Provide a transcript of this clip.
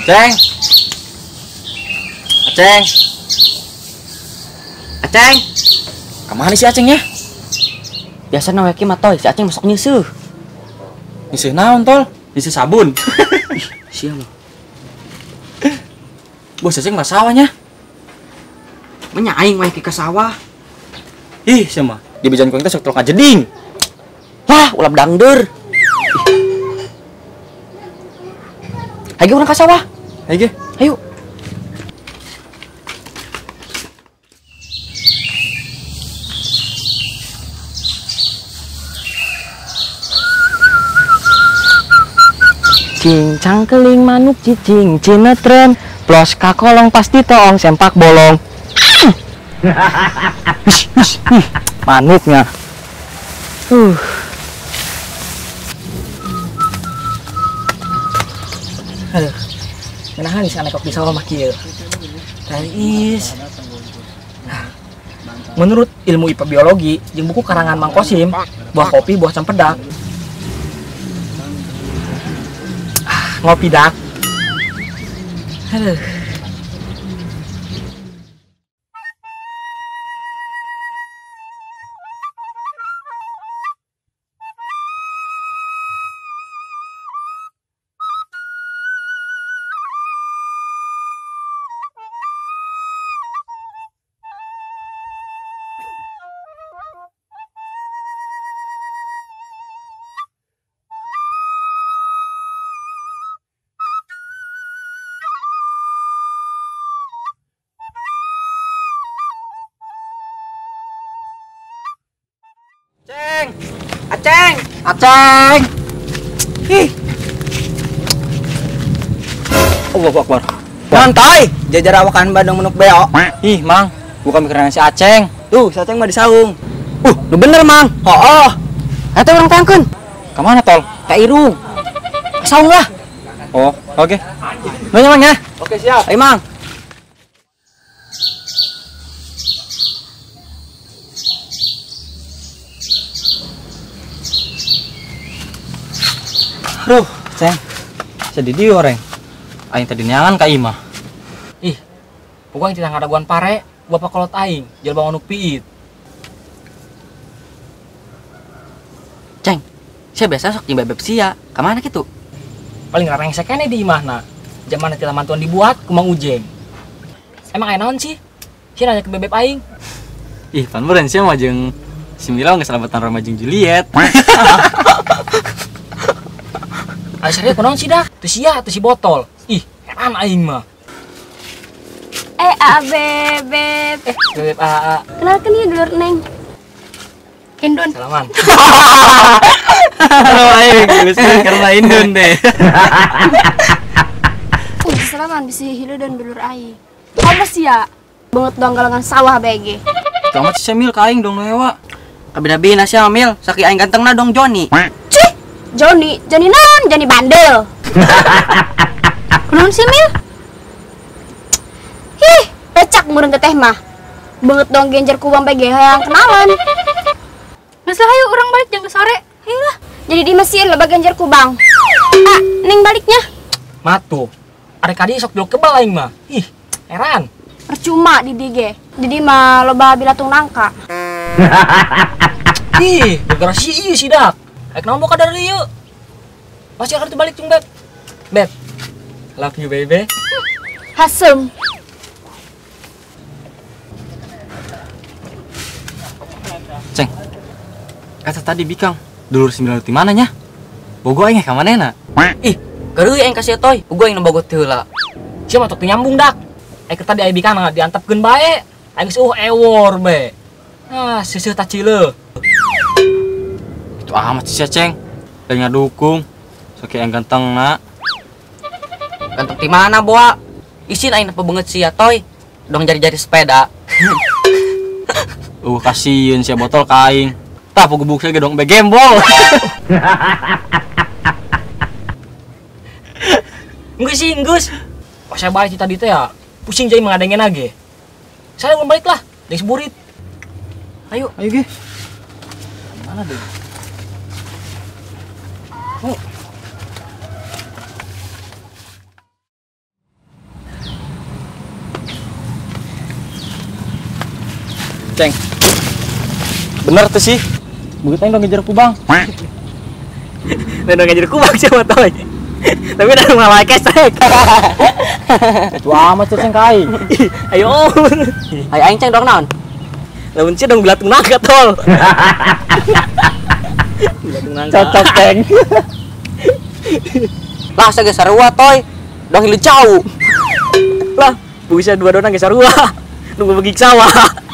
Ceng. Aceng. Aceng. Kemana si Aceng ya? Biasana we mah toy, si Aceng masuk nyeuseuk. Nyeuseuk naon tol? Nyeuseuk sabun. Ih, sia mah. Bos Aceng mah sawahnya. Menya aing mah ke sawah. Ih, sia mah. Di bejan kuing teh sok tolong ngajeding. Wah, ulah dangder. Hayu urang ka sawah. Hayu ge. Ayo. Cincang keling manuk cicing cinetren plos kakolong pasti toong sempak bolong. Manuknya. Aduh, menahan sih anak di sawah mah kieu. Tais. Menurut ilmu IPA biologi, jeung buku karangan Mang Kosim, buah kopi, buah cempedak. Ngopi dak. Aduh. Aceng, Aceng, Aceng. Ih. Allahu Akbar. Santai, jajar awakan bandung menuk beo. Ih, Mang, bukan mikiran si Aceng. Tuh, si Aceng mah di saung. Lu bener, Mang. Oh. Eta urang tangkeun. Ka mana, Tol? Ka irung. Ka saung lah. Oh, oke. Nanya, Mang ya. Oke, siap. Ayo, Mang. Aduh, Ceng. Sedih di orang. Aing tadi neangan ka imah. Ih, pokoknya tidak ngadaguan pare, bapak kolot aing, jelema manuk piit. Ceng, sia biasa sok jeung bebeb sia. Ka mana kitu? Paling rarengsek keneh di imahna. Jaman teh mantuan dibuat ku Mang Ujeng. Emang aya naon sih? Sia nanya ke bebeb aing. Ih, pan meureun sia mah jeung si Mila geus salabetan Roma jeung Juliet. Akhirnya kunaon sih dak? Tuh sia, tuh si botol. Ih, heran aing mah. A bebeb. Bebeb A A. Kenalkan ya dulur Neng. Indun. Salaman. Halo aing, geus karena Indun deh. Salaman bisi hilu dan dulur aing. Kamu sia banget dong galangan sawah BG. Kamu sih Mil ka aing dong lewa. Kabina-bina sia Mil, saki aing gantengna dong Joni. Joni, Joni non, Joni bandel. Kunaon sih Mil? Hih, pecak meureun teteh mah. Beungeut dong genjer ku bang PG hayang kenalan. Geus lah hayu urang balik jeung ke sore. Hayu lah. Jadi di mesin loba genjer ku bang. Ah, ning baliknya. Matuh. Arek kadi sok blok kebal aing mah. Ih, heran. Percuma di DG. Di mah loba bilatung nangka. Ih, gara si ieu si dak. Rek naon boka dari ieu? Pasti akan balik cung beb. Beb. Love you baby. Hasem. Ceng. Kata tadi bikang, dulur si Mila di mana nya? Bogo aing ka manehna? Ih, gareuy aing ka sia toy. Bogo aing nu bogo teu heula. Sia mah tok teu nyambung dak. Aing tadi aing bikang diantepkeun bae. Aing geus ewor bae. Ah, seuseuh tacileuh. Itu amat sih Ceng, lain ngadukung, sok yang ganteng nak. Ganteng di mana boa? Isin aing apa banget sia toy, dong jari-jari sepeda. Kasihin sia botol ka aing. Tah pugebuk saya gedong begembol. Enggeus sih, enggeus. Pas saya balik tadi teh ya, pusing jadi mengadengin lagi. Saya belum balik lah, dari seburit. Ayo, ayo ge. Mana deh? Oh. Ceng. Bener tuh sih. Begitu aing dong ngejar kubang. Dan dong ngejar kubang siapa toy. Tapi udah malah kesek. Itu amat ceng ka aing. Ayo. Ayo aing ceng dong naon? Lamun sih dong belatung nangka tol. Belatung nangka. Cocok ceng. Lah saya geus sarua toy. Dong hilu jauh. Lah, bisa dua donang geus sarua. Nunggu begik sawah.